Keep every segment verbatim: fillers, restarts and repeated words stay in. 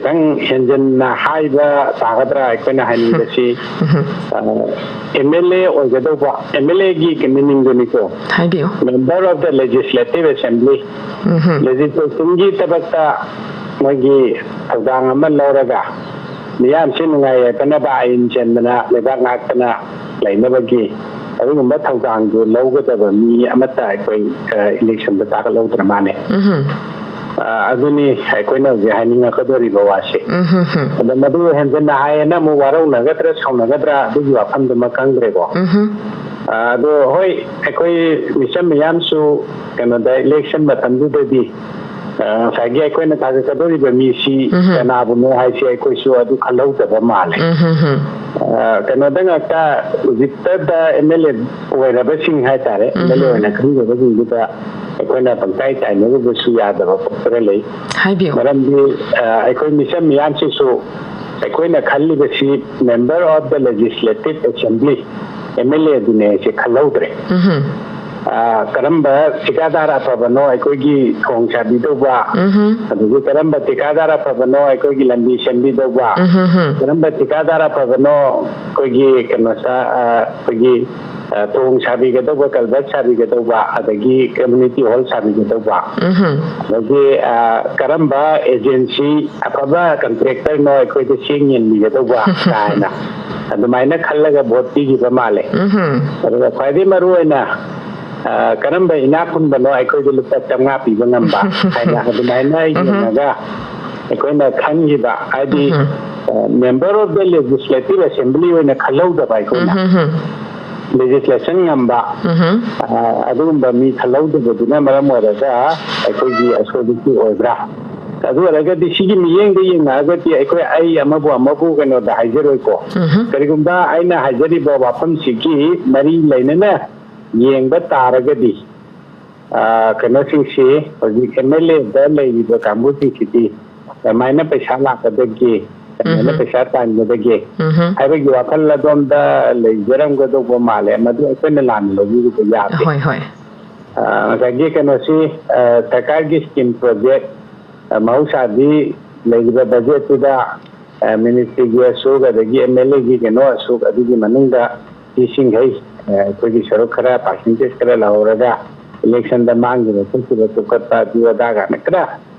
ꯈꯤꯇꯪ ꯍꯦꯟꯖꯤꯟꯅ ꯍꯥꯏꯕ ꯇꯥꯒꯗ꯭ꯔꯥ? ꯑꯩꯈꯣꯏꯅ ꯍꯥꯏꯅꯤꯡꯕꯁꯤ, ꯎꯝꯍꯨꯝ꯫ ꯑꯦꯝ ꯑꯦꯜ ꯑꯦ ꯑꯣꯏꯒꯗꯧꯕ, ꯑꯦꯝ ꯑꯦꯜ ꯑꯦꯒꯤ ꯃꯤꯅꯤꯡꯗꯨꯅꯤꯀꯣ, ꯍꯥꯏꯕꯤꯌꯨ꯫ Member of the legislative assembly, ꯎꯝꯍꯨꯝ꯫ ꯂꯦꯖꯤꯁꯂꯦꯁꯟꯒꯤ ꯊꯕꯛꯇ ꯃꯣꯏꯒꯤ ꯊꯧꯗꯥꯡ ꯑꯃ ꯂꯧꯔꯒ ꯃꯤꯌꯥꯝꯁꯤ ꯅꯨꯡꯉꯥꯏ ꯌꯥꯏꯐꯅꯕ, ꯑꯥꯏꯟ ꯆꯦꯟꯗꯅ, ꯂꯩꯕꯥꯛ ꯉꯥꯛꯇꯅ ꯂꯩꯅꯕꯒꯤ ꯑꯗꯨꯒꯨꯝꯕ ꯊꯧꯗꯥꯡꯗꯨ ꯂꯧꯒꯗꯕ ꯃꯤ ꯑꯃꯠꯇ ꯑꯩꯈꯣꯏ, ꯑ, ꯏꯂꯦꯛꯁꯟꯗ ꯇꯥꯈꯠꯍꯧꯗ꯭ꯔ ꯃꯥꯜꯂꯦ꯫ ꯎꯝꯍꯨꯝ꯫ ꯑ, ꯑꯗꯨꯅꯤ ꯑꯩꯈꯣꯏꯅ ꯍꯧꯖꯤꯛ ꯍꯥꯏꯅꯤꯡꯉꯛꯀꯗꯣꯔꯤꯕ ꯋꯥꯁꯦ꯫ ꯎꯝꯍꯨꯝ꯫ ꯑꯗꯣ ꯃꯗꯨ ꯍꯦꯟꯖꯤꯟꯅ ꯍꯥꯏꯌꯦꯅ ꯑꯃꯨꯛ ꯋꯥꯔꯧꯅꯒꯗ꯭ꯔꯥ, ꯁꯥꯎꯅꯒꯗ꯭ꯔꯥ, ꯑꯗꯨꯒꯤ ꯋꯥꯐꯝꯗꯨꯃ ꯈꯪꯗ꯭ꯔꯦꯀꯣ꯫ ꯎꯝꯍꯨꯝ꯫ ꯑ, ꯑꯗꯣ ꯍꯣꯏ, ꯑꯩꯈꯣꯏ ꯃꯤꯆꯝ ꯃꯤꯌꯥꯝꯁꯨ ꯀꯩꯅꯣꯗ, ꯏꯂꯦꯛꯁꯟ ꯃꯇꯝꯗꯨꯗꯗꯤ, ꯑ, ꯉꯁꯥꯏꯒꯤ ꯑꯩꯈꯣꯏꯅ ꯊꯥꯒꯠꯀꯗꯧꯔꯤꯕ ꯃꯤꯁꯤ ꯎꯝꯍꯨꯝ꯫ ꯀꯅꯥꯕꯨꯅꯣ ꯍꯥꯏꯁꯤ ꯑꯩꯈꯣꯏꯁꯨ ꯑꯗꯨ ꯈꯜꯍꯧꯗꯕ ꯃꯥꯜꯂꯦ꯫ ꯎꯝꯍꯨꯝ꯫ ꯑ, ꯀꯩꯅꯣꯗ ꯉꯥꯛꯇ, ꯍꯧꯖꯤꯛꯇꯗ ꯑꯦꯝ ꯑꯦꯜ ꯑꯦ ꯑꯣꯏꯔꯕꯁꯤꯡ ꯍꯥꯏꯇꯥꯔꯦ, ꯑꯦꯝ ꯑꯦꯜ ꯑꯦ ꯎꯝꯍꯨꯝ꯫ ꯑꯣꯏꯅ ꯈꯟꯈ꯭ꯔꯕꯁꯤꯡꯗꯨꯗ ꯑꯩꯈꯣꯏꯅ ꯄꯪꯇꯥꯏ ꯇꯥꯏꯅꯔꯨꯕꯁꯨ ꯌꯥꯗꯕ ꯈꯔ ꯂꯩ꯫ ꯍꯥꯏꯕꯤꯌꯨ꯫ ꯃꯔꯝꯗꯤ, ꯑ, ꯑꯩꯈꯣꯏ ꯃꯤꯆꯝ ꯃꯤꯌꯥꯝꯁꯤꯁꯨ ꯑꯩꯈꯣꯏꯅ ꯈꯜꯂꯤꯕꯁꯤ member of the legislative assembly, M L ꯑꯦ ꯑꯗꯨꯅꯦ ꯍꯥꯏꯁꯦ ꯈꯜꯍꯧꯗ꯭ꯔꯦ꯫ ꯎꯝꯍꯨꯝ꯫ ꯑ, ꯀꯔꯝꯕ ꯊꯤꯀꯥꯗꯥꯔ ꯑꯐꯕꯅꯣ ꯑꯩꯈꯣꯏꯒꯤ ꯊꯣꯡ ꯁꯥꯕꯤꯗꯧꯕ, ꯎꯝꯍꯨꯝ꯫ ꯑꯗꯒꯤ ꯀꯔꯝꯕ ꯊꯤꯀꯥꯗꯥꯔ ꯑꯐꯕꯅꯣ ꯑꯩꯈꯣꯏꯒꯤ ꯂꯝꯕꯤ ꯁꯦꯝꯕꯤꯗꯧꯕ, ꯎꯝꯍꯨꯝ꯫ ꯀꯔꯝꯕ ꯊꯤꯀꯥꯗꯥꯔ ꯑꯐꯕꯅꯣ ꯑꯩꯈꯣꯏꯒꯤ ꯀꯩꯅꯣ ꯁꯥ-, ꯑ, ꯑꯩꯈꯣꯏꯒꯤ, ꯑ, ꯊꯣꯡ ꯁꯥꯕꯤꯒꯗꯧꯕ, ꯀꯜꯚꯔꯠ ꯁꯥꯕꯤꯒꯗꯧꯕ, ꯑꯗꯒꯤ ꯀꯝꯃ꯭ꯌꯨꯅꯤꯇꯤ ꯍꯣꯜ ꯁꯥꯕꯤꯒꯗꯧꯕ, ꯎꯝꯍꯨꯝ꯫ ꯑꯗꯒꯤ, ꯑ, ꯀꯔꯝꯕ ꯑꯦꯖꯦꯟꯁꯤ ꯑꯐꯕ ꯀꯟꯇ꯭ꯔꯦꯛꯇꯔꯅꯣ ꯑꯩꯈꯣꯏꯗ ꯆꯦꯡ ꯌꯦꯟꯕꯤꯒꯗꯧꯕ ꯀꯥꯏꯅ ꯑꯗꯨꯃꯥꯏꯅ ꯈꯜꯂꯒ ꯚꯣꯠ ꯄꯤꯈꯤꯕ ꯃꯥꯜꯂꯦ꯫ ꯎꯝꯍꯨꯝ꯫ ꯑꯗꯨꯒ ꯈ꯭ꯋꯥꯏꯗꯒꯤ ꯃꯔꯨ ꯑꯣꯏꯅ, ꯑ, ꯀꯔꯝꯕ ꯏꯅꯥꯛ ꯈꯨꯟꯕꯅꯣ ꯑꯩꯈꯣꯏꯗ ꯂꯨꯄꯥ ꯆꯥꯝꯃꯉꯥ ꯄꯤꯕ ꯉꯝꯕ ꯍꯥꯏꯅ ꯑꯗꯨꯃꯥꯏꯅ ꯎꯝꯍꯨꯝ꯫ ꯌꯦꯡꯉꯒ ꯑꯩꯈꯣꯏꯅ ꯈꯟꯈꯤꯕ, ꯍꯥꯏꯗꯤ, ꯎꯝꯍꯨꯝ꯫ ꯑ, member of the legislative assembly ꯑꯣꯏꯅ ꯈꯜꯍꯧꯗꯕ ꯑꯩꯈꯣꯏꯅ꯫ ꯎꯝꯍꯨꯝ꯫ ꯂꯦꯖꯤꯁꯂꯦꯁꯟ ꯉꯝꯕ, ꯎꯝꯍꯨꯝ꯫ ꯑ, ꯑꯗꯨꯒꯨꯝꯕ ꯃꯤ ꯈꯜꯍꯧꯗꯕꯗꯨꯅ ꯃꯔꯝ ꯑꯣꯏꯔꯒ ꯑꯩꯈꯣꯏꯒꯤ ꯑꯁꯣꯏꯕꯁꯤ ꯑꯣꯏꯕ꯭ꯔꯥ? ꯑꯗꯨ ꯑꯣꯏꯔꯒꯗꯤ ꯁꯤꯒꯤ ꯃꯤꯠꯌꯦꯡꯗ ꯌꯦꯡꯉꯛꯑꯒꯗꯤ ꯑꯩꯈꯣꯏ, ꯑꯩ ꯑꯃꯕꯨ ꯑꯃꯕꯨ ꯀꯩꯅꯣꯗ ꯍꯥꯏꯖꯔꯣꯏꯀꯣ꯫ ꯎꯝꯍꯨꯝ꯫ ꯀꯔꯤꯒꯨꯝꯕ ꯑꯩꯅ ꯍꯥꯏꯖꯔꯤꯕ ꯋꯥꯐꯝꯁꯤꯒꯤ ꯃꯔꯤ ꯂꯩꯅꯅ ꯌꯦꯡꯕ ꯇꯥꯔꯒꯗꯤ, ꯑ, ꯀꯩꯅꯣꯁꯤꯡꯁꯤ, ꯍꯧꯖꯤꯛ ꯑꯦꯝ ꯑꯦꯜ ꯑꯦꯗ ꯂꯩꯔꯤꯕ ꯀꯥꯡꯕꯨꯁꯤꯡꯁꯤꯗꯤ ꯀꯃꯥꯏꯅ ꯄꯩꯁꯥ ꯂꯥꯛꯀꯗꯒꯦ, ꯀꯃꯥꯏꯅ ꯎꯝꯍꯨꯝ꯫ ꯄꯩꯁꯥ ꯇꯥꯟꯒꯗꯒꯦ ꯎꯝꯍꯨꯝ꯫ ꯍꯥꯏꯕꯒꯤ ꯋꯥꯈꯜ ꯑꯗꯣꯝꯗ ꯂꯩꯖꯔꯝꯒꯗꯧꯕ ꯃꯥꯜꯂꯦ꯫ ꯃꯗꯨ ꯑꯩꯈꯣꯏꯅ ꯂꯥꯟꯅ ꯂꯧꯕꯤꯔꯨꯕ ꯌꯥꯗꯦ꯫ ꯍꯣꯏ, ꯍꯣꯏ꯫ ꯑ, ꯉꯁꯥꯏꯒꯤ ꯀꯩꯅꯣꯁꯤ, ꯑ, ꯁꯔꯀꯥꯔꯒꯤ ꯁ꯭ꯀꯤꯝ ꯄ꯭ꯔꯣꯖꯦꯛ, ꯑ, ꯃꯍꯧꯁꯥꯗꯤ ꯂꯩꯔꯤꯕ ꯕꯖꯦꯠꯇꯨꯗ, ꯑ, ꯃꯤꯅꯤꯁꯇ꯭ꯔꯤꯒꯤ ꯑꯁꯨꯛ, ꯑꯗꯒꯤ ꯑꯦꯝ ꯑꯦꯜ ꯑꯦꯒꯤ ꯀꯩꯅꯣ ꯑꯁꯨꯛ, ꯑꯗꯨꯒꯤ ꯃꯅꯨꯡꯗ ꯁꯤꯁꯤꯡꯈꯩ, ꯑ, ꯑꯩꯈꯣꯏꯒꯤ ꯁꯔꯨꯛ ꯈꯔ, ꯄꯥꯔꯁꯦꯟꯇꯦꯖ ꯈꯔ ꯂꯧꯍꯧꯔꯒ ꯏꯂꯦꯛꯁꯟꯗ ꯃꯥꯡꯈꯤꯕ ꯈꯣꯠꯈꯤꯕ ꯆꯨꯞꯈꯠꯄ ꯑꯗꯨ ꯑꯗꯥ ꯀꯥꯏꯅ ꯈꯔ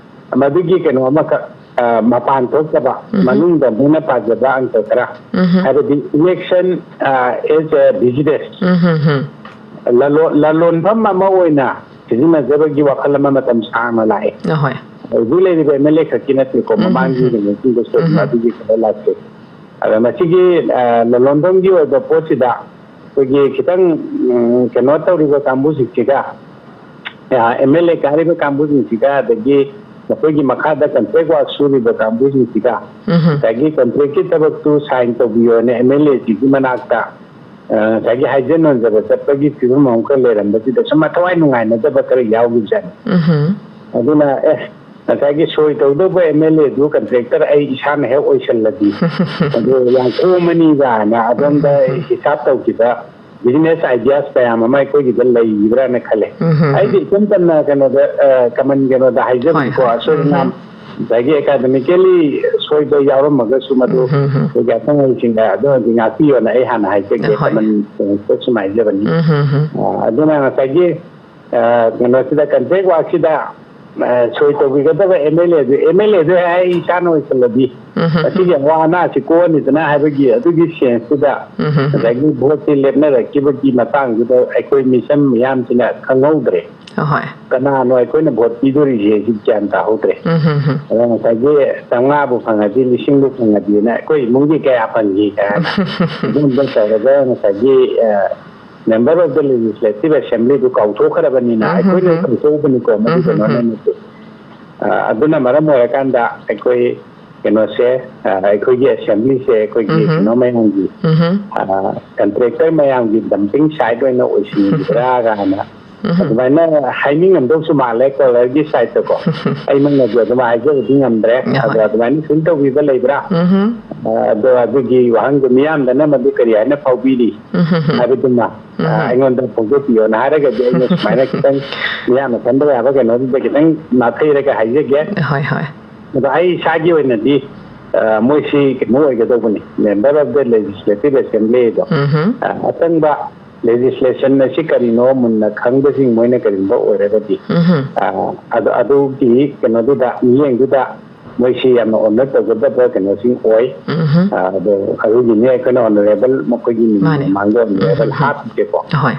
ꯃꯗꯨꯒꯤ ꯀꯩꯅꯣ ꯑꯃꯈꯛ, ꯑ, ꯃꯄꯥꯟ ꯊꯣꯛꯇꯕ, ꯎꯝꯍꯨꯝ꯫ ꯃꯅꯨꯡꯗ ꯃꯣꯏꯅ ꯄꯥꯖꯕ ꯑꯪꯀ ꯈꯔ, ꯎꯝꯍꯨꯝ꯫ ꯍꯥꯏꯕꯗꯤ election, ꯑ, as a business, ꯎꯝꯍꯨꯝ꯫ ꯂꯂꯣꯟ-, ꯂꯂꯣꯟꯐꯝ ꯑꯃ ꯑꯣꯏꯅ ꯁꯤꯖꯤꯟꯅꯖꯕꯒꯤ ꯋꯥꯈꯜ ꯑꯃ ꯃꯇꯝ ꯁꯥꯡꯅ ꯂꯥꯛꯑꯦ꯫ ꯑꯍꯣꯏ꯫ ꯍꯧꯖꯤꯛ ꯂꯩꯔꯤꯕ ꯑꯦꯝ ꯑꯦꯜ ꯑꯦ ꯈꯛꯀꯤ ꯅꯠꯇꯦꯀꯣ, ꯎꯝ, ꯃꯃꯥꯡꯒꯤ ꯎꯝ, ꯎꯝ꯫ ꯀꯩꯅꯣꯁꯤꯡꯗꯁꯨ ꯑꯗꯨꯝ ꯎꯝ, ꯎꯝ꯫ ꯑꯗꯨꯒꯤ ꯈꯔ ꯂꯥꯛꯆꯩ꯫ ꯑꯗ ꯃꯁꯤꯒꯤ, ꯑ, ꯂꯂꯣꯟꯐꯝꯒꯤ ꯑꯣꯏꯕ ꯄꯣꯠꯁꯤꯗ ꯑꯩꯈꯣꯏꯒꯤ ꯈꯤꯇꯪ, ꯎꯝ, ꯀꯩꯅꯣ ꯇꯧꯔꯤꯕ ꯀꯥꯡꯕꯨꯁꯤꯡꯁꯤꯒ, ꯑ, ꯑꯦꯝ ꯑꯦꯜ ꯑꯦ ꯀꯥꯔꯤꯕ ꯀꯥꯡꯕꯨꯁꯤꯡꯁꯤꯒ, ꯑꯗꯒꯤ ꯃꯈꯣꯏꯒꯤ ꯃꯈꯥꯗ ꯀꯟꯇ꯭ꯔꯦꯛ ꯋꯥꯔꯛ ꯁꯨꯔꯤꯕ ꯀꯥꯡꯕꯨꯁꯤꯡꯁꯤꯒ ꯎꯝ, ꯎꯝ꯫ ꯉꯁꯥꯏꯒꯤ ꯀꯟꯇ꯭ꯔꯦꯛꯀꯤ ꯊꯕꯛꯇꯨ ꯁꯥꯏꯟ ꯇꯧꯕꯤꯌꯣꯅ ꯑꯦꯝ ꯑꯦꯜ ꯑꯦꯁꯤꯒꯤ ꯃꯅꯥꯛꯇ, ꯑ, ꯉꯁꯥꯏꯒꯤ ꯍꯥꯏꯖ ꯅꯣꯟꯖꯕ ꯆꯠꯄꯒꯤ ꯐꯤꯕꯝ ꯑꯃꯈꯛ ꯂꯩꯔꯝꯕꯁꯤꯗ ꯁꯨꯝ ꯃꯊꯧꯋꯥꯏ ꯅꯨꯡꯉꯥꯏꯅꯗꯕ ꯈꯔ ꯌꯥꯎꯈꯤꯕꯖꯥꯠꯅꯤ꯫ ꯎꯝꯍꯨꯝ꯫ ꯑꯗꯨꯅ, ꯑꯦ, ꯉꯁꯥꯏꯒꯤ ꯁꯣꯏ ꯇꯧꯗꯧꯕ ꯑꯦꯝ ꯑꯦꯜ ꯑꯦꯗꯨ ꯀꯟꯇ꯭ꯔꯦꯛꯇꯔ ꯑꯩ ꯏꯁꯥꯅ ꯍꯦꯛ ꯑꯣꯏꯁꯜꯂꯗꯤ, ꯑꯗꯨ ꯌꯥꯝ ꯀꯣꯝꯃꯅꯤ ꯀꯥꯏꯅ ꯑꯗꯣꯝꯗ ꯎꯝ, ꯎꯝ, ꯎꯝ꯫ ꯍꯤꯁꯥꯞ ꯇꯧꯈꯤꯕ ꯕꯤꯖꯤꯅꯦꯁ ꯑꯥꯏꯗꯤꯌꯥꯁ ꯀꯌꯥ ꯑꯃ ꯑꯩꯈꯣꯏꯒꯤꯗ ꯂꯩꯕ꯭ꯔꯥꯅ ꯈꯜꯂꯦ꯫ ꯎꯝ, ꯎꯝ, ꯎꯝ꯫ ꯑꯩꯗꯤ ꯏꯆꯝ ꯆꯝꯅ ꯀꯩꯅꯣꯗ, ꯑ, ꯀꯃꯟ ꯀꯩꯅꯣꯗ ꯍꯥꯏꯖꯕꯅꯤꯀꯣ, ꯍꯣꯏ, ꯍꯣꯏ꯫ ꯑꯁꯣꯏ ꯎꯝ, ꯑꯉꯥꯝ ꯎꯝ꯫ ꯉꯁꯥꯏꯒꯤ ꯑꯦꯀꯥꯗꯃꯤꯀꯦꯜꯂꯤ ꯁꯣꯏꯕ ꯌꯥꯎꯔꯝꯃꯒꯁꯨ ꯃꯗꯨ ꯎꯝ, ꯎꯝ, ꯎꯝ꯫ ꯑꯩꯈꯣꯏꯒꯤ ꯑꯈꯪ ꯑꯍꯩꯁꯤꯡꯅ ꯑꯗꯨ ꯑꯣꯏꯔꯗꯤ ꯉꯥꯛꯄꯤꯌꯣꯅ ꯑꯩ ꯍꯥꯟꯅ ꯍꯥꯏꯖꯒꯦ, ꯍꯣꯏ꯫ ꯀꯃꯟ ꯀꯩꯅꯣꯗ ꯁꯨꯝ ꯍꯥꯏꯖꯕꯅꯤ꯫ ꯎꯝ, ꯎꯝ, ꯎꯝ꯫ ꯑ, ꯑꯗꯨꯅ ꯉꯁꯥꯏꯒꯤ, ꯑ, ꯀꯩꯅꯣꯁꯤꯗ, ꯀꯟꯇ꯭ꯔꯦꯛ ꯋꯥꯔꯛꯁꯤꯗ, ꯑ, ꯁꯣꯏ ꯇꯧꯕꯤꯒꯗꯕ ꯑꯦꯝ ꯑꯦꯜ ꯑꯦꯗꯨ, ꯑꯦꯝ ꯑꯦꯜ ꯑꯦꯗꯨ ꯑꯩ ꯏꯁꯥꯅ ꯑꯣꯏꯁꯜꯂꯗꯤ ꯎꯝ, ꯎꯝ, ꯎꯝ꯫ ꯃꯁꯤꯒꯤ ꯑꯋꯥ ꯑꯅꯥꯁꯤ ꯀꯣꯛꯑꯅꯤꯗꯅ ꯍꯥꯏꯕꯒꯤ ꯑꯗꯨꯒꯤ ꯁꯦꯟꯁꯇꯨꯗ ꯎꯝ, ꯎꯝ, ꯎꯝ꯫ ꯉꯁꯥꯏꯒꯤ ꯚꯣꯠꯁꯤ ꯂꯦꯞꯅꯔꯛꯈꯤꯕꯒꯤ ꯃꯇꯥꯡꯗꯨꯗ ꯑꯩꯈꯣꯏ ꯃꯤꯆꯝ ꯃꯤꯌꯥꯝꯁꯤꯅ ꯈꯪꯍꯧꯗ꯭ꯔꯦ꯫ ꯑꯍꯣꯏ꯫ ꯀꯅꯥꯅꯣ ꯑꯩꯈꯣꯏꯅ ꯚꯣꯠ ꯄꯤꯗꯣꯔꯤꯁꯦ ꯁꯤ ꯒ꯭ꯌꯥꯟ ꯇꯥꯍꯧꯗ꯭ꯔꯦ꯫ ꯎꯝ, ꯎꯝ, ꯎꯝ꯫ ꯑꯗꯣ ꯉꯁꯥꯏꯒꯤ ꯆꯥꯝꯃꯉꯥꯕꯨ ꯐꯪꯉꯗꯤ, ꯂꯤꯁꯤꯡꯕꯨ ꯐꯪꯉꯗꯤꯅ ꯑꯩꯈꯣꯏ ꯏꯃꯨꯡꯒꯤ ꯀꯌꯥ ꯐꯪꯈꯤ ꯀꯥꯏꯅ ꯑꯗꯨꯝꯕ ꯇꯧꯔꯒ ꯉꯁꯥꯏꯒꯤ, ꯑ, member of the legislative assemblyꯗꯨ ꯀꯥꯎꯊꯣꯛꯈ꯭ꯔꯕꯅꯤꯅ ꯎꯝ, ꯎꯝ, ꯑꯩꯈꯣꯏꯅ ꯎꯝ꯫ ꯀꯥꯎꯊꯣꯛꯎꯕꯅꯤꯀꯣ, ꯃꯗꯨ ꯎꯝ, ꯎꯝ, ꯀꯩꯅꯣꯅ ꯎꯝ꯫ ꯅꯠꯇꯦ꯫ ꯑ, ꯑꯗꯨꯅ ꯃꯔꯝ ꯑꯣꯏꯔꯀꯥꯟꯗ ꯑꯩꯈꯣꯏ ꯀꯩꯅꯣꯁꯦ, ꯑ, ꯑꯩꯈꯣꯏꯒꯤ assemblyꯁꯦ ꯑꯩꯈꯣꯏꯒꯤ ꯎꯝ, ꯎꯝ꯫ ꯀꯩꯅꯣ ꯃꯌꯥꯝꯒꯤ, ꯎꯝ, ꯎꯝ꯫ ꯑ, contractor ꯃꯌꯥꯝꯒꯤ dumping site ꯑꯣꯏꯅ ꯑꯣꯏꯁꯤꯟꯈꯤꯕ꯭ꯔꯥ ꯀꯥꯏꯅ ꯎꯝ, ꯎꯝ꯫ ꯑꯗꯨꯃꯥꯏꯅ ꯍꯥꯏꯅꯤꯡꯉꯝꯗꯧꯁꯨ ꯃꯥꯜꯂꯦ, ꯀꯣꯂꯔꯒꯤ siteꯇꯀꯣ꯫ ꯑꯩꯃꯛꯅꯗꯤ ꯑꯗꯨꯝ ꯍꯥꯏꯖꯕꯗꯤ ꯉꯝꯗ꯭ꯔꯦ꯫ ꯍꯣꯏ꯫ ꯑꯗꯣ ꯑꯗꯨꯃꯥꯏꯅ ꯁꯨꯝ ꯇꯧꯕꯤꯕ ꯂꯩꯕ꯭ꯔꯥ? ꯎꯝ, ꯎꯝ꯫ ꯑ, ꯑꯗꯣ ꯑꯗꯨꯒꯤ ꯋꯥꯍꯪꯗꯣ ꯃꯤꯌꯥꯝꯗꯅ ꯃꯗꯨ ꯀꯔꯤ ꯍꯥꯏꯅ ꯐꯥꯎꯕꯤꯔꯤ ꯎꯝ, ꯎꯝ, ꯎꯝ꯫ ꯍꯥꯏꯕꯗꯨꯃ, ꯎꯝ, ꯑ, ꯎꯝ꯫ ꯑꯩꯉꯣꯟꯗ ꯐꯣꯡꯗꯣꯛꯄꯤꯌꯣꯅ ꯍꯥꯏꯔꯒꯗꯤ ꯑꯩꯅ ꯁꯨꯃꯥꯏꯅ ꯈꯤꯇꯪ ꯃꯤꯌꯥꯝꯅ ꯈꯟꯕ ꯌꯥꯕ ꯀꯩꯅꯣꯗꯨꯗ ꯈꯤꯇꯪ ꯅꯥꯊꯩꯔꯒ ꯍꯥꯏꯖꯒꯦ꯫ ꯍꯣꯏ, ꯍꯣꯏ꯫ ꯑꯗꯣ ꯑꯩ ꯏꯁꯥꯒꯤ ꯑꯣꯏꯅꯗꯤ, ꯑ, ꯃꯣꯏꯁꯤ ꯀꯩꯅꯣ ꯑꯣꯏꯒꯗꯧꯕꯅꯤ, member of the legislative assembly ꯑꯗꯣ꯫ ꯎꯝꯍꯨꯝ꯫ ꯑ, ꯑꯆꯪꯕ legislation ꯑꯁꯤ ꯀꯔꯤꯅꯣ ꯃꯨꯟꯅ ꯈꯪꯕꯁꯤꯡ ꯃꯣꯏꯅ ꯀꯔꯤꯒꯨꯝꯕ ꯑꯣꯏꯔꯒꯗꯤ, ꯎꯝꯍꯨꯝ꯫ ꯑ, ꯑꯗꯨ, ꯑꯗꯨꯒꯤ ꯀꯩꯅꯣꯗꯨꯗ, ꯃꯤꯠꯌꯦꯡꯗꯨꯗ ꯃꯣꯏꯁꯤ ꯌꯥꯝꯅ honor ꯇꯧꯒꯗꯕ ꯀꯩꯅꯣꯁꯤꯡ ꯑꯣꯏ꯫ ꯎꯝꯍꯨꯝ꯫ ꯑ, ꯑꯗꯣ ꯑꯗꯨꯒꯤꯅꯦ ꯑꯩꯈꯣꯏꯅ honourable ꯃꯈꯣꯏꯒꯤ ꯃꯥꯅꯦ꯫ ꯃꯃꯥꯡꯗ honourable ꯎꯝꯍꯨꯝ꯫ ꯍꯥꯞꯄꯤꯁꯦꯀꯣ꯫ ꯍꯣꯏ꯫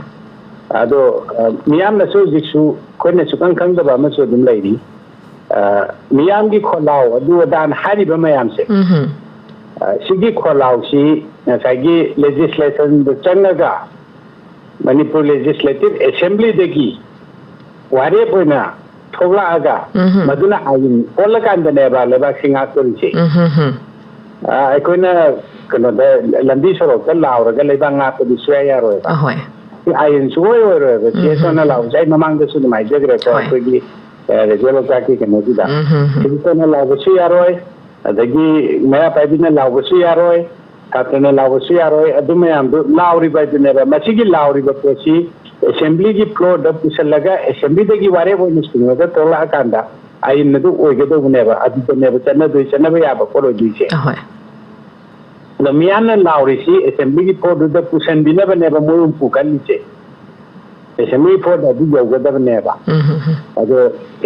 ꯑꯗꯣ, ꯑ, ꯃꯤꯌꯥꯝꯅꯁꯨ ꯍꯧꯖꯤꯛꯁꯨ ꯑꯩꯈꯣꯏꯅ ꯁꯨꯈꯪ ꯈꯪꯗꯕ ꯑꯃꯁꯨ ꯑꯗꯨꯝ ꯂꯩꯔꯤ꯫ ꯑ, ꯃꯤꯌꯥꯝꯒꯤ ꯈꯣꯜꯂꯥꯎ ꯑꯗꯨ ꯑꯗꯥꯅ ꯍꯥꯏꯔꯤꯕ ꯃꯌꯥꯝꯁꯦ, ꯎꯝꯍꯨꯝ꯫ ꯑ, ꯁꯤꯒꯤ ꯈꯣꯜꯂꯥꯎꯁꯤ ꯉꯁꯥꯏꯒꯤ legislationꯗ ꯆꯪꯉꯒ ꯃꯅꯤꯄꯨꯔ Legislative Assemblyꯗꯒꯤ ꯋꯥꯔꯦꯞ ꯑꯣꯏꯅ ꯊꯣꯛꯂꯛꯑꯒ ꯎꯝꯍꯨꯝ꯫ ꯃꯗꯨꯅ ꯑꯥꯏꯟ ꯑꯣꯜꯂꯀꯥꯟꯗꯅꯦꯕ ꯂꯩꯕꯥꯛꯁꯤ ꯉꯥꯛꯇꯣꯔꯤꯁꯦ꯫ ꯎꯝꯍꯨꯝ꯫ ꯑ, ꯑꯩꯈꯣꯏꯅ ꯀꯩꯅꯣꯗ ꯂꯝꯕꯤ ꯁꯣꯔꯣꯛꯇ ꯂꯥꯎꯔꯒ ꯂꯩꯕꯥꯛ ꯉꯥꯛꯄꯗꯤ ꯁꯨꯡꯌꯥ ꯌꯥꯔꯣꯏꯕ꯫ ꯑꯍꯣꯏ꯫ ꯁꯤ ꯑꯥꯏꯟ ꯁꯨꯡꯑꯣꯏ ꯑꯣꯏꯔꯣꯏꯕ꯫ ꯎꯝ, ꯁꯤ ꯎꯝ, ꯁꯣꯝꯅ ꯎꯝ꯫ ꯂꯥꯎꯕꯁꯦ ꯑꯩ ꯃꯃꯥꯡꯗꯁꯨ ꯑꯗꯨꯝ ꯍꯥꯏꯖꯈ꯭ꯔꯦꯀꯣ, ꯍꯣꯏ꯫ ꯑꯩꯈꯣꯏꯒꯤ, ꯑ, ꯔꯦꯗꯤꯑꯣ ꯂꯣꯛꯇꯥꯛꯀꯤ ꯀꯩꯅꯣꯁꯤꯗ꯫ ꯎꯝ, ꯎꯝ, ꯎꯝ꯫ ꯁꯤ ꯁꯣꯝꯅ ꯂꯥꯎꯕꯁꯨ ꯌꯥꯔꯣꯏ, ꯑꯗꯒꯤ ꯃꯩꯔꯥ ꯄꯥꯏꯕꯤꯅ ꯂꯥꯎꯕꯁꯨ ꯌꯥꯔꯣꯏ, ꯁꯥꯇ꯭ꯔꯅ ꯂꯥꯎꯕꯁꯨ ꯌꯥꯔꯣꯏ, ꯑꯗꯨ ꯃꯌꯥꯝꯗꯨ ꯂꯥꯎꯔꯤꯕ ꯍꯥꯏꯗꯨꯅꯦꯕ꯫ ꯃꯁꯤꯒꯤ ꯂꯥꯎꯔꯤꯕ ꯄꯣꯠꯁꯤ assemblyꯒꯤ floorꯗ ꯄꯨꯁꯤꯜꯂꯒ assemblyꯗꯒꯤ ꯋꯥꯔꯦꯞ ꯑꯣꯏꯅ ꯁꯤꯡꯉꯒ ꯊꯣꯛꯂꯛꯑꯀꯥꯟꯗ ꯑꯥꯏꯟ ꯑꯗꯨ ꯑꯣꯏꯒꯗꯧꯕꯅꯦꯕ, ꯑꯗꯨꯗꯅꯦꯕ ꯆꯠꯅꯗꯣꯏ, ꯆꯠꯅꯕ ꯌꯥꯕ ꯄꯣꯠ ꯑꯣꯏꯗꯣꯏꯁꯦ꯫ ꯑꯍꯣꯏ꯫ ꯑꯗꯣ ꯃꯤꯌꯥꯝꯅ ꯂꯥꯎꯔꯤꯁꯤ assemblyꯒꯤ floorꯗꯨꯗ ꯄꯨꯁꯟꯕꯤꯅꯕꯅꯦꯕ ꯃꯣꯏ ꯍꯨꯝꯐꯨ ꯈꯜꯂꯤꯁꯦ꯫ Assembly floorꯗ ꯑꯗꯨ ꯌꯧꯒꯗꯕꯅꯦꯕ꯫ ꯎꯝ, ꯎꯝ, ꯎꯝ꯫ ꯑꯗꯣ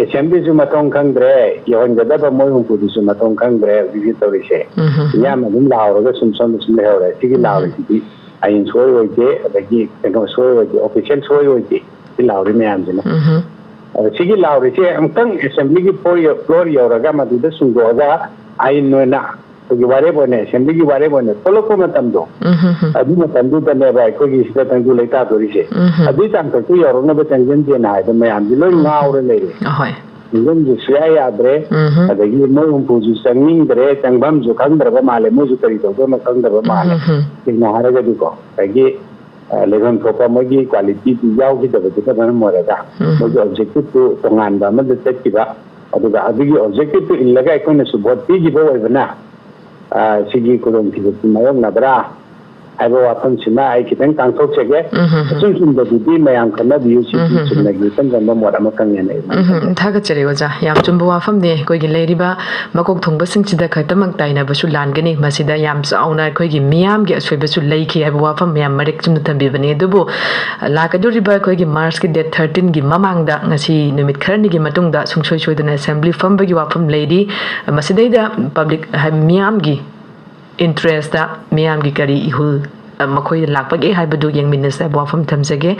assemblyꯁꯨ ꯃꯊꯣꯡ ꯈꯪꯗ꯭ꯔꯦ, ꯌꯧꯍꯟꯒꯗꯕ ꯃꯣꯏ ꯍꯨꯝꯐꯨꯗꯨꯁꯨ ꯃꯊꯣꯡ ꯈꯪꯗ꯭ꯔꯦ ꯍꯧꯖꯤꯛꯀꯤ ꯇꯧꯔꯤꯁꯦ꯫ ꯎꯝ, ꯎꯝ, ꯎꯝ꯫ ꯃꯤꯌꯥꯝ ꯑꯗꯨꯝ ꯂꯥꯎꯔꯒ ꯁꯨꯝ ꯁꯣꯝꯗ ꯁꯨꯝ ꯂꯩꯍꯧꯔꯦ꯫ ꯁꯤꯒꯤ ꯎꯝ꯫ ꯂꯥꯎꯔꯤꯁꯤꯗꯤ ꯑꯥꯏꯟ ꯁꯣꯏ ꯑꯣꯏꯗꯦ, ꯑꯗꯒꯤ ꯀꯩꯅꯣ ꯁꯣꯏ ꯑꯣꯏꯗꯦ, official ꯁꯣꯏ ꯑꯣꯏꯗꯦ꯫ ꯁꯤ ꯂꯥꯎꯔꯤ ꯃꯌꯥꯝꯁꯤꯅ꯫ ꯎꯝ꯫ ꯑꯗꯣ ꯁꯤꯒꯤ ꯂꯥꯎꯔꯤꯁꯦ ꯑꯃꯨꯛꯇꯪ assemblyꯒꯤ floor ꯌꯧ-, floor ꯌꯧꯔꯒ ꯃꯗꯨꯗ ꯁꯨꯡꯗꯣꯛꯑꯒ ꯑꯥꯏꯟ ꯑꯣꯏꯅ ꯑꯩꯈꯣꯏꯒꯤ ꯋꯥꯔꯦꯞ ꯑꯣꯏꯅ, assemblyꯒꯤ ꯋꯥꯔꯦꯞ ꯑꯣꯏꯅ ꯊꯣꯛꯂꯛꯄ ꯃꯇꯝꯗꯣ, ꯎꯝ, ꯎꯝ, ꯎꯝ꯫ ꯑꯗꯨ ꯃꯇꯝꯗꯨꯗꯅꯦꯕ ꯑꯩꯈꯣꯏꯒꯤ ꯁꯤꯗ ꯇꯪꯗꯨ ꯂꯩꯇꯥꯗꯣꯔꯤꯁꯦ꯫ ꯎꯝ꯫ ꯑꯗꯨꯒꯤ ꯇꯥꯡꯀꯛꯇꯨ ꯌꯧꯔꯛꯅꯕ ꯆꯪꯁꯤꯟꯁꯦꯅ ꯍꯥꯏꯗꯣ ꯃꯌꯥꯝꯁꯦ ꯂꯣꯏ ꯎꯝ꯫ ꯉꯥꯎꯔ ꯂꯩꯔꯦ꯫ ꯑꯍꯣꯏ꯫ ꯆꯪꯁꯤꯟꯁꯦ ꯁꯨꯡꯌꯥ ꯌꯥꯗ꯭ꯔꯦ꯫ ꯎꯝ꯫ ꯑꯗꯒꯤ ꯃꯣꯏ ꯍꯨꯝꯐꯨꯁꯨ ꯆꯪꯅꯤꯡꯗ꯭ꯔꯦ, ꯆꯪꯐꯝꯁꯨ ꯈꯪꯗ꯭ꯔꯕ ꯃꯥꯜꯂꯦ, ꯃꯣꯏꯁꯨ ꯀꯔꯤ ꯇꯧꯗꯣꯏꯅꯣ ꯈꯪꯗ꯭ꯔꯕ ꯃꯥꯜꯂꯦ꯫ ꯎꯝ, ꯎꯝ꯫ ꯁꯦꯡꯅ ꯍꯥꯏꯔꯒꯗꯤꯀꯣ, ꯉꯁꯥꯏꯒꯤ, ꯑ, ꯂꯩꯐꯝ ꯊꯣꯛꯄ ꯃꯣꯏꯒꯤ qualityꯗꯨ ꯌꯥꯎꯈꯤꯗꯕꯗꯨꯅ ꯃꯔꯝ ꯑꯣꯏꯔꯒ ꯎꯝ꯫ ꯃꯣꯏꯒꯤ objectiveꯇꯨ ꯇꯣꯉꯥꯟꯕ ꯑꯃꯗ ꯆꯠꯈꯤꯕ, ꯑꯗꯨꯒ ꯑꯗꯨꯒꯤ objectiveꯇꯨ ꯏꯜꯂꯒ ꯑꯩꯈꯣꯏꯅꯁꯨ vote ꯄꯤꯈꯤꯕ ꯑꯣꯏꯕꯅ, ꯑ, ꯁꯤꯒꯤ ꯈꯨꯗꯣꯡꯊꯤꯕꯁꯤ ꯃꯥꯌꯣꯛꯅꯕ꯭ꯔꯥ? ꯍꯥꯏꯕ ꯋꯥꯐꯝꯁꯤꯃ ꯑꯩ ꯈꯤꯇꯪ ꯇꯥꯡꯊꯣꯛꯆꯒꯦ꯫ ꯎꯝ, ꯎꯝ, ꯎꯝ꯫ ꯑꯆꯨꯝ ꯆꯨꯝꯗꯕꯗꯨꯗꯤ ꯃꯌꯥꯝ ꯈꯟꯅꯕꯤꯌꯨ, ꯁꯤꯗꯤ ꯎꯝ, ꯎꯝ, ꯎꯝ꯫ ꯆꯨꯝꯅꯒꯤ ꯏꯆꯝ ꯆꯝꯕ ꯃꯣꯠ ꯑꯃꯈꯛꯅꯦꯅ ꯑꯩ ꯎꯝ, ꯎꯝ, ꯊꯥꯒꯠꯆꯔꯤ ꯑꯣꯖꯥ, ꯌꯥꯝ ꯆꯨꯝꯕ ꯋꯥꯐꯝꯅꯤ꯫ ꯑꯩꯈꯣꯏꯒꯤ ꯂꯩꯔꯤꯕ ꯃꯀꯣꯛ ꯊꯣꯡꯕꯁꯤꯡꯁꯤꯗ ꯈꯛꯇꯃꯛ ꯇꯥꯏꯅꯕꯁꯨ ꯂꯥꯟꯒꯅꯤ, ꯃꯁꯤꯗ ꯌꯥꯝ ꯆꯥꯎꯅ ꯑꯩꯈꯣꯏꯒꯤ ꯃꯤꯌꯥꯝꯒꯤ ꯑꯁꯣꯏꯕꯁꯨ ꯂꯩꯈꯤ ꯍꯥꯏꯕ ꯋꯥꯐꯝ ꯃꯌꯥꯝ ꯃꯔꯤꯛ ꯆꯨꯝꯅ ꯊꯝꯕꯤꯕꯅꯤ꯫ ꯑꯗꯨꯕꯨ ꯂꯥꯛꯀꯗꯧꯔꯤꯕ ꯑꯩꯈꯣꯏꯒꯤ ꯃꯥꯔꯆꯀꯤ ꯗꯦꯠ ꯊꯥꯔꯇꯤꯟꯒꯤ ꯃꯃꯥꯡꯗ, ꯉꯁꯤ ꯅꯨꯃꯤꯠ ꯈꯔꯅꯤꯒꯤ ꯃꯇꯨꯡꯗ ꯁꯨꯡꯁꯣꯏ ꯁꯣꯏꯗꯅ ꯑꯦꯁꯦꯝꯕ꯭ꯂꯤ ꯐꯝꯕꯒꯤ ꯋꯥꯐꯝ ꯂꯩꯔꯤ꯫ ꯃꯁꯤꯗꯩꯗ ꯄꯕ꯭ꯂꯤꯛ, ꯍꯥꯏ-, ꯃꯤꯌꯥꯝꯒꯤ ꯏꯟꯇꯔꯦꯁꯇ ꯃꯤꯌꯥꯝꯒꯤ ꯀꯔꯤ ꯏꯍꯨꯜ, ꯑ, ꯃꯈꯣꯏꯗ ꯂꯥꯛꯄꯒꯦ ꯍꯥꯏꯕꯗꯨ ꯌꯦꯡꯃꯤꯟꯅꯁꯦ ꯍꯥꯏꯕ ꯋꯥꯐꯝ ꯊꯝꯖꯒꯦ꯫